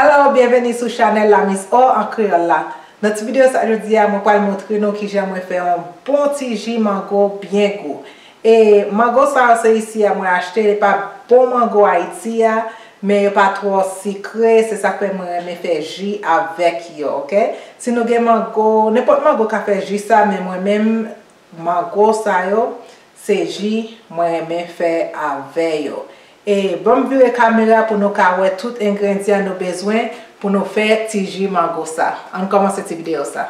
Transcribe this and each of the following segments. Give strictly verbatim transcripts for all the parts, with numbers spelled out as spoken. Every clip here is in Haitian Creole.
Hello, byenveni sou chanèl la Miss O an kreyòl la. Nan ti videyo sa jodi a, mwen pral montre nou kijan mwen fè yon bon ti ji mango byen gou. E mango sa yo se isi a mwen achte, li pa bon mango Ayiti a, men yo pa twò sikre, se sa k fè mwen renmen fè ji avèk yo, oke? Si nou gen mango, nenpòt mango ka fè ji sa, men mwen menm, mango sa yo, se ji mwen renmen fè avè yo. E ban m vire kamera pou nou ka wè tout engredyan nou bezwen pou nou fè ti ji mango sa. Ann kòmanse ti videyo sa.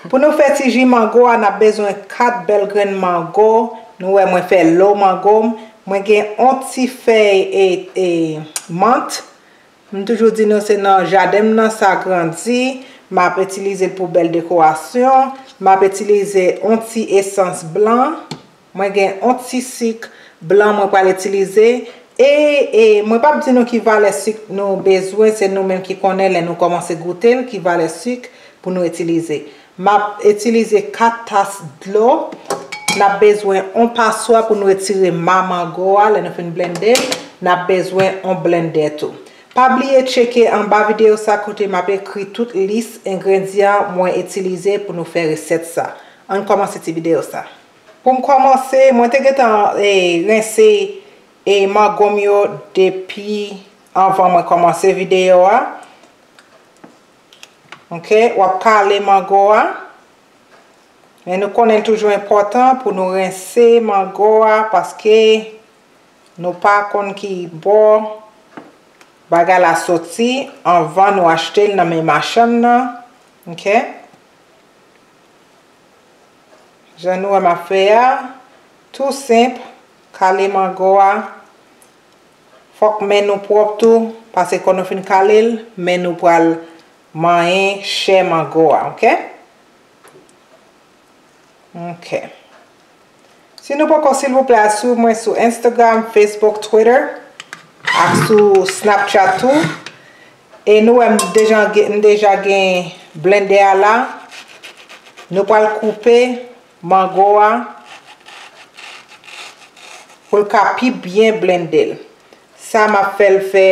Pou nou fè ti ji mango a, n ap bezwen kat bèl grenn mango. Nou wè mwen fè lo mango m. Mwen gen on ti fèy e, e mant. M toujou di nou se nan jaden m nan sa grandi. M ap itilize l pou bèl dekorasyon. M ap itilize on ti esans blan. Mwen gen on ti sik blan mwen pral itilize. E, e mwen p ap di nou ki valè sik nou bezwen, se nou menm ki konnen lè nou kòmanse goute l, ki valè sik pou nou itilize. M ap itilize kat tas dlo. N ap bezwen on paswa pou nou retire ma mango a lè nou fin blende l. N ap bezwen on blendè tou. Pa bliye tcheke anba videyo sa kote m ap ekri tout lis engredyan mwen itilize pou nou fè resèt sa. Ann kòmanse ti videyo sa. Pou m kòmanse, mwen te gentan, e, rense, e, mango m yo depi anvan mwen kòmanse videyo a. Oke, w ap kale mango a. Men nou konnen l toujou enpòtan pou nou rense mango a paske nou pa konn ki bò bagay la soti anvan nou achte l nan men machann nan. Oke? Jan nou wè m ap fè a, tou senp, kale mango a. Fòk men nou pwòp tou, paske kò nou fin kale l, men nou pral manyen chè mango a, oke? Oke. Si nou poko, silvouplè, al swiv mwen sou Instagram, Facebook, Twitter, ak sou Snapchat tou. E nou wè m deja gen, m deja gen blendè a la. Nou pral koupe mango a pou l ka pi byen blende l. Sa m ap fè l fè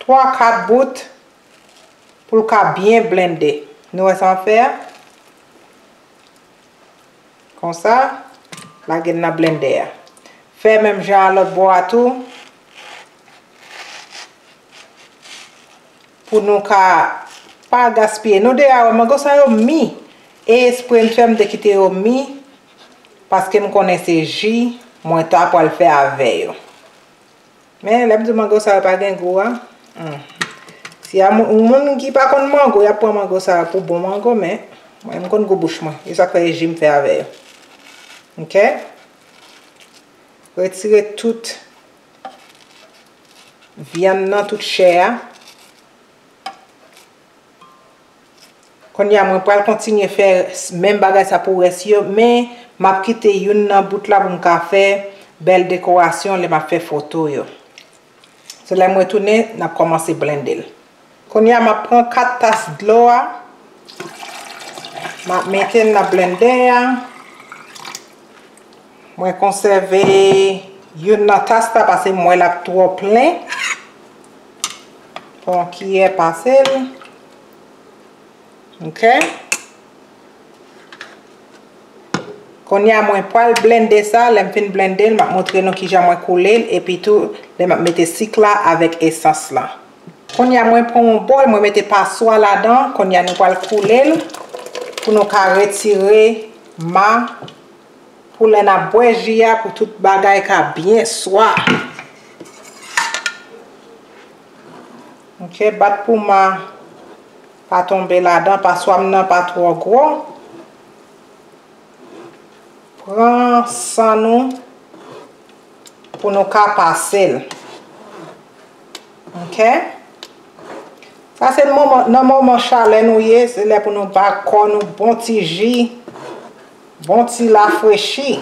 twa, kat bout pou l ka byen blende. Nou wè sa m ap fè a? Konsa, lage l nan blendè a. Fè menm jan a lòt bò a tou. Pou nou ka pa gaspiye. Nou deja wè mango sa yo mi. E espre m fè m te kite yo mi. Paske m konnen se ji mwen ta pral fè avè yo. Men, lè m di mango sa yo pa gen gou a, hmm. Si a moun, moun ki pa konn mango, y ap pran mango sa yo pou bon mango, men mwen, m konn gou bouch mwen. E sa k fè e ji m fè avè yo. Oke? Retire tout vyann nan, tout chè a. Kounye a, mwen pral kontinye fè s-, menm bagay sa pou rès yo, men m ap kite youn nan bout la pou m ka fè bèl dekorasyon lè m ap fè foto yo. So, lè m retounen, n ap kòmanse blende l. Kounye a, m ap pran kat tas dlo a, m ap mete l nan blendè a. Mwen konsève youn nan tas la paske m wè l ap twò plen. Pran yon kiyè pase l. Oke. Kounye a, mwen pral blende sa. Lè m fin blende l, m ap montre nou kijan mwen koule l. Epi tou, lè m ap mete sik la avèk esans la. Kounye a, mwen pran yon bòl, mwen mete paswa ladan. Kounye a, nou pral koule l pou nou ka retire ma, pou lè n ap bwè ji a, pou tout bagay ka byen swa. Oke, bat pou ma pa tonbe ladan, paswa m nan pa twò gwo. Pran san nou pou nou ka pase l. Oke? Sa se moman, nan moman chalè nou ye, se lè pou nou ba kò nou bon ti ji, bon ti lafrechi.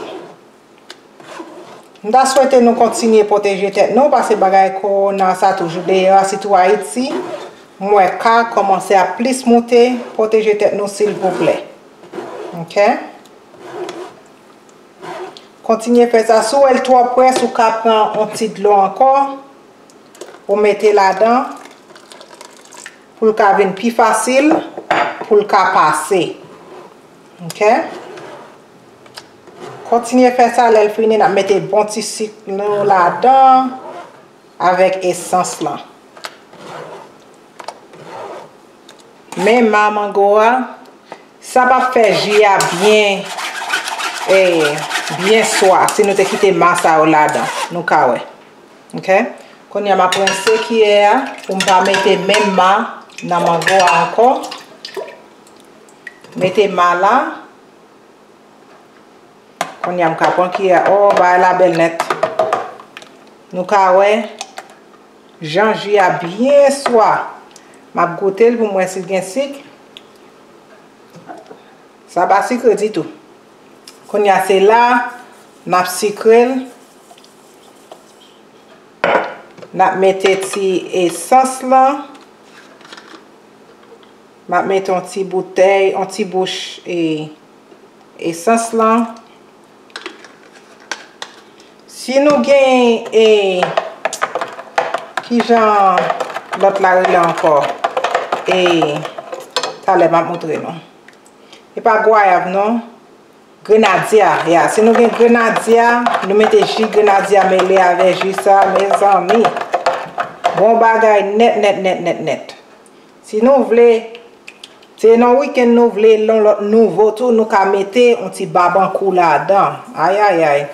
M ta swete nou kontinye pwoteje tèt nou, paske bagay kowona sa toujou deyò a, sitou Ayiti. M wè ka kòmanse ap plis moute, pwoteje tèt nou silvouplè. Oke? Kontinye fè sa. Si w wè l twò près, ou ka pran yon ti dlo ankò, ou mete ladan. pou l ka vin pi fasil pou l ka pase. Ok? Kontinye fè sa, lè l fini, n ap mete bon ti sik nou ladan avèk esans lan. Men ma mango a, sa p ap fè ji a byen, eh, byen swa si nou te kite ma sa yo ladan. Nou ka wè. Ok? Kounye a, m ap rense kiyè a pou m pa mete menm ma nan mango a ankò. Mete ma la. Kounye a, m ka pran kiyè a. Oh, bagay la bèl nèt. Nou ka wè jan ji a byen swa. M ap goute l pou m wè si l gen sik. Sa pa sikre ditou. Kounye a, se la n ap sikre l. N ap mete ti esans lan. M ap mete yon ti boutèy, yon ti bouch, e, esans lan. Si nou gen, e, kijan lòt la rele ankò? E, talè m ap montre nou. E pa gwayav non. Grenadya, ya. Si nou gen grenadya, nou mete ji grenadya mele avè ji sa, mezanmi. Bon bagay nèt, nèt, nèt, nèt, nèt. Si nou vle, se nan wikenn nou vle, yon lòt nouvo tou, nou ka mete yon ti babankou ladan. Ayayay.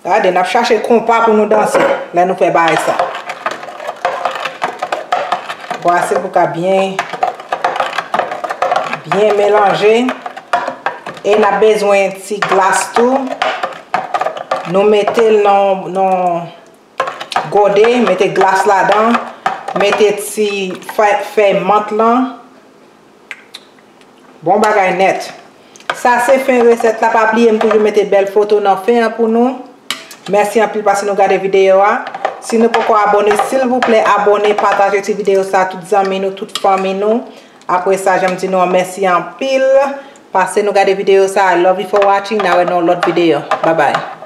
Gade, n ap chache konpa pou nou danse lè nou fè bagay sa. Bwase pou ka byen, byen melanje. E n ap bezwen ti glas tou. Nou mete l nan, nan gode, mete glas ladan, mete ti fè, fèy mant lan. Bon bagay nèt. Sa se fen resèt la. Pa bliye m toujou mete bèl foto nan fen an pou nou. Mèsi anpil paske nou gade videyo a. Si nou poko abòne, silvouplè abòne, pataje ti videyo sa tout zanmi nou, tout fanmi nou. Apre sa, jan m di nou an, mèsi anpil. Pase nou gade videyo sa. I love you for watching. N a wè nan yon lòt videyo. Babay.